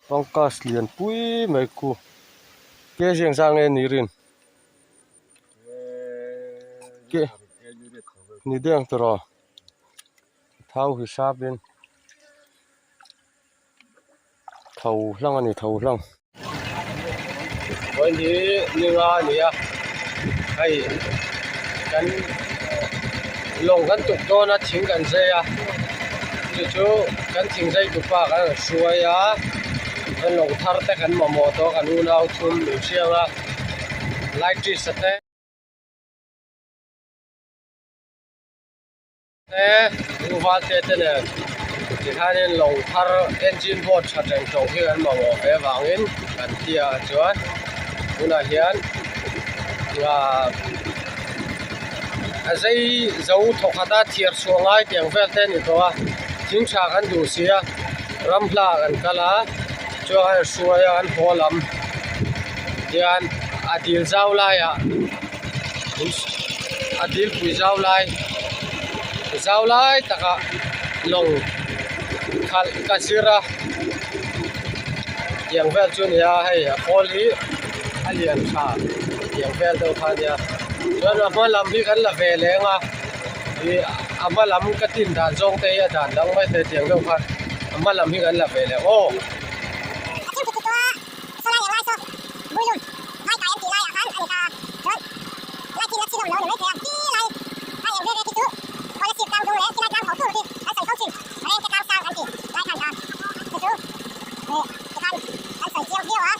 Pangkas lian pui mai khu kg engzah nge ni rin ke ni deng tawh thau hisap in. Tho hlang a ni tho hlang. Vawiin hi ninga a ni a hei kan lawng kan tuk dawn a thing kan zai a chu chu kan thing zai tupa kan rawn hruai a kan lawng thar te kan mamawh tawh a kan unau thum min hriang a light tisa te. Te u valte te nen tikhanin lawng thar engine boat tha teng tawng hi kan mamawh ve avangin kan tia a chuan tunah hian ah a zei zo thawkhat a thiar chhuah ngai tiang vel te a ni tawh a thing tha kan duh si a ram hla kan kal a chuan a hruai a an haw lam hian a dil zau laiah. A dilpui zau lai zau lai takah lawng khalh ka zir a tiang vel chu a ni a hei a khawl hi a lian tha tiang vel deuh kha a nia chuan a hma lam hi kan la ve leng a ih a hma lam ka tin dan zawng te hi a dan dang mai thei tiang deuh khan a hma lam hi kan la ve leh aw. Saw lai leh lai saw Builum vai kai an tih laiah khan a ni ta a, chuan lai chin a chin awm lo ni mai thei a, ti lai a eng ve ve khi chu Kolasib tlang dung leh ti lai tlang tho tur khi an sawi fo thin, Rengte tlang sang an ti lai khan ta chu chu eh ti khan an sawi chiang viau a.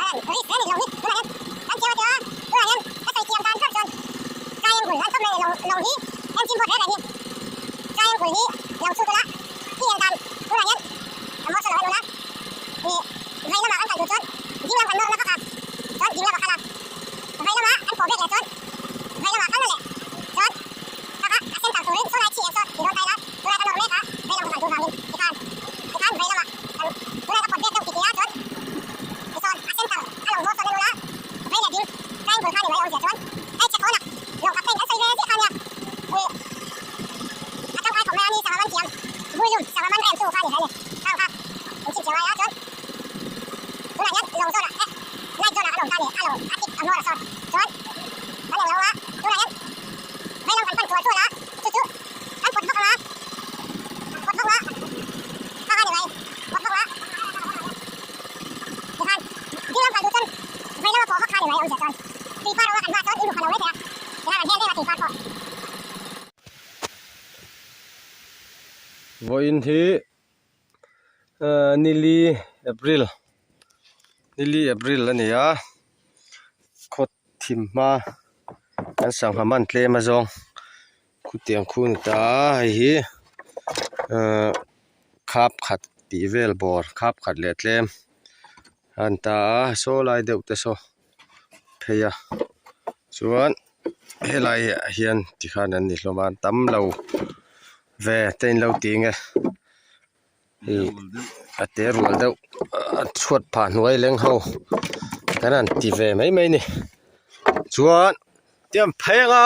Alan risk reng ni lo hi tunah hian kan chiang a tia tunah hian ka sawi chiang dan ber chuan triangle an khawp mai lawng lawng hi engine boat reng reng hi triangle hi lo chhut ula i en dan tunah hian a maw saw lo en ula ih vei lamah kan kal duh chuan ding lam kan nawr na vak a chuan ding lamah kal a vei lamah an pawh bek leh chuan vei lamah kal na leh chuan kaka a center turin saw lai chi eng saw ti dawn ta ila tunah ka nawr mek a vei lam ka kal duh vangin tikhan tikhan vei lamah kan tunah ka pawt bek deuh titi a chuan tisawn a center a lo hmawr sawn en ula vei leh ding triangle kha ni mai awmzia chuan hei che khawnah lawng captain an sawi ve ziah kha nia ih a tangkai khawp mai a ni sangha man thiam builum sangha man rem tu kha ni hle a ni khang kha in chhimchhiah ngai a chuan tunah hian lawng zawnah eh light zawnah kan awm ta a ni a lawng a tip a hmawr a sawn chuan kan englo a tunah hian vei lam kan pan tual tual a chu chu kan pawt vak ang a pawt vak a kha kha ni mai pawt vak a tikhan ding lam kal duh chuan vei lama pawh vak kha ni mai awmzia chuan tui far ho a kan hma chuan i hmu pha lo mai thei a tikhan an hel reng a tui far pawh. Vawiin hi nili April nili April a ni a khaw thim hma kan sangha man tlem a zawng khutiang khu a ni ta a hei hi ahh khap khat tih vel bawr khap khat leh tlem a ni ta a saw lai deuh te saw phei a chuan helai ah hian tikhan an ni hlawm a an tam lo ve te in lo ti nge ih a te rual deuh a chhuat phah hnuai leng ho kan han ti ve mai mai a ni chuan tiang phei anga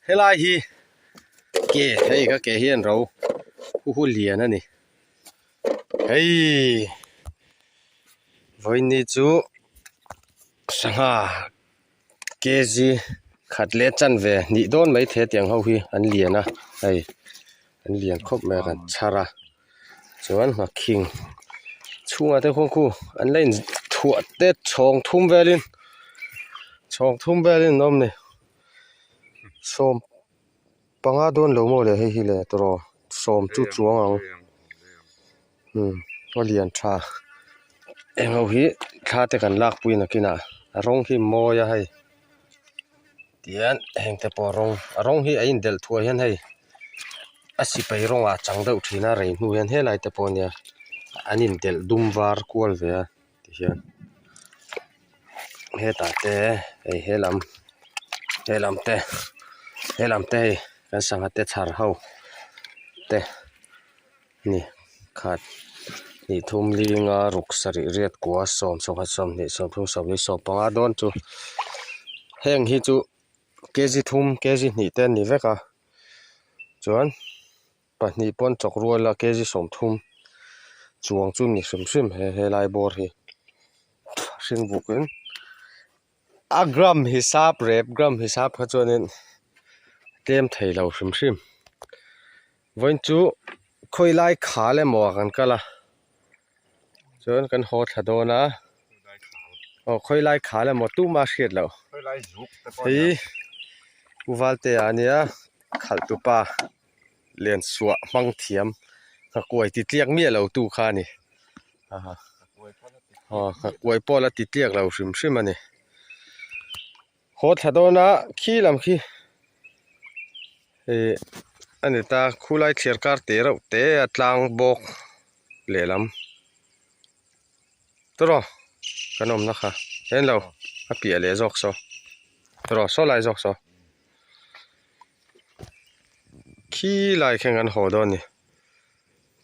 helai hi ke hei ka ke hian ro hu hu lian a ni hei vawiin chu sangha. Kg khat leh chanve hnih dawn mai thei a tiang ho hi an lian a hei an lian khawp mai a kan chhar a chuan nghakhing chhungah te khuan khu an la in thuah te chhawng thum velin chhawng thum velin an awm a ni sawm panga dawn lo maw le hei hi le tawraw sawm chu chuang ang. Umm a lian tha eng ho hi thla te kan lak pui nakinah a rawng hi mawi a hei tihian heng te pawh a rawng a rawng hi a indelh thuai hian hei a sipai rawngah a chang deuh thin a rei hnu hian helai te pawh ania an indelh dum var kual ve a tihian hetah te hei helam helam te helam te hei kan sangha te chhar ho te. Ni khat hnih thum li nga ruk sarih riat kua sawm sawmkhat sawmhnih sawmthum sawmli sawmpanga dawn chu heng hi chu kg thum kg hnih te an ni vek a. Chuan pahnih pawn chawk rual a kg 30 chuang chu ni hrim hrim he helai bawr hi hring buk in a gram hisap rep gram hisap kha chuanin tlem thei lo hrim hrim vawiin chu khawilai khal emaw ah kan kal a chuan kan haw thla dawn a aw khawilai khal emaw tumah hriat loh hei Pu Valtea ania khalh tupa len suah hmang thiam nghakuai ti tliak miah lo tu kha a ni aw nghakuai pawh la ti tliak lo hrim hrim a ni haw thla dawn a khi lam khi ih a ni ta khulai thliar kar te reuh te a tlang bawk lehlam tawrh kan awmna kha en lo a piah leh zawk saw tawrh saw lai zawk saw khi lai khen kan haw dawn a ni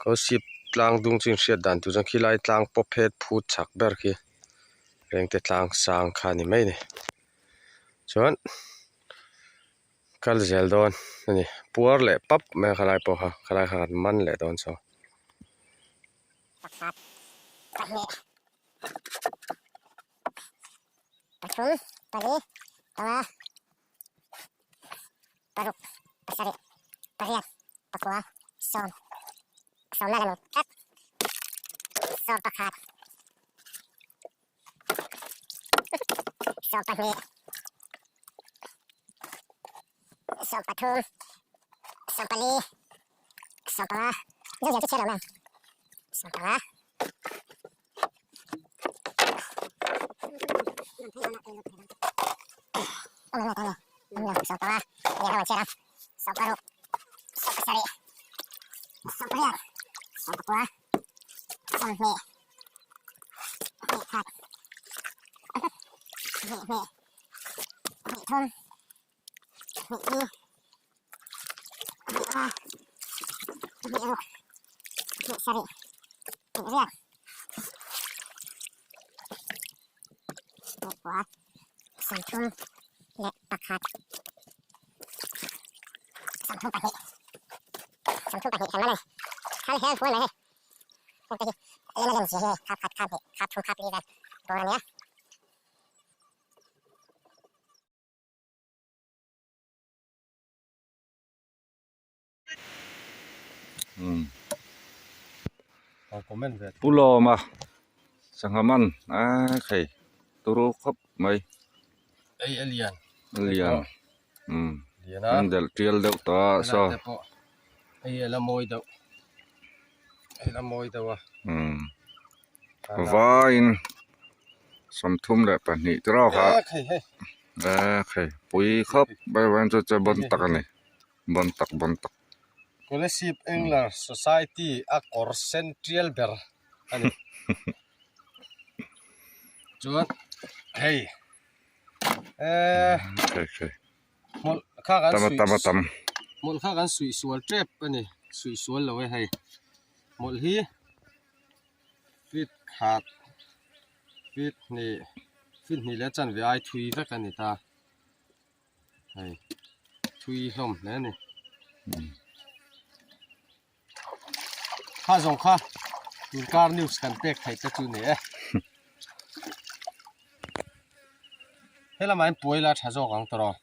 kawlsip tlang dung chu inhriat dan tur chuan khi lai tlang pawp phet phut chak ber khi rengte tlang sang kha a ni mai a ni chuan kal zel dawn a ni puar leh pap mai a khalai pawh kha khalai kha kan man leh dawn saw. Pakhat, pahnih, pathum, pali, panga, paruk, pasarih, pariat, pakua, sawm, sawmna leh mung tlat, sawm pakhat, 12, 13, 14, 15, deuh chu chhiar lo mai ang, 15, 15, 16, 17, 18, 19, 20, 21, 22, 23, 24, 25, 26, 27, 28, 29, 30 leh 1, 32, 32 kan man a ni. Khal hel huai mai hei. Heng te hi lem a lem zia hi hei khap khat khap hnih khap thum khap li vel dawn a nia. Pu Lawma sangha man a khei turu khawp mai. Ei a lian. A lian. Umm an delh tial deuh tawh a saw. Ei a la mawi deuh. Ei la mawi deuh a. Umm vaiin 32 te rawk a. E khei pui khawp mai vawiin chu chu bawn tak a ni bawn tak bawn tak. Kolasib Angler Society a kawr sen tial ber a ni. Chuan hei hmawlh kha kan suih hmawlh kha kan suih sual tep a ni suih sual lo e hei hmawlh hi feet khat feet hnih feet hnih leh chanve ai thui vek a ni ta hei thui hlawm hle a ni. Kha zawng kha tun kar news kan pek theih te chu ni e. Helamah hian puai la tha zawk ang tawh rawh.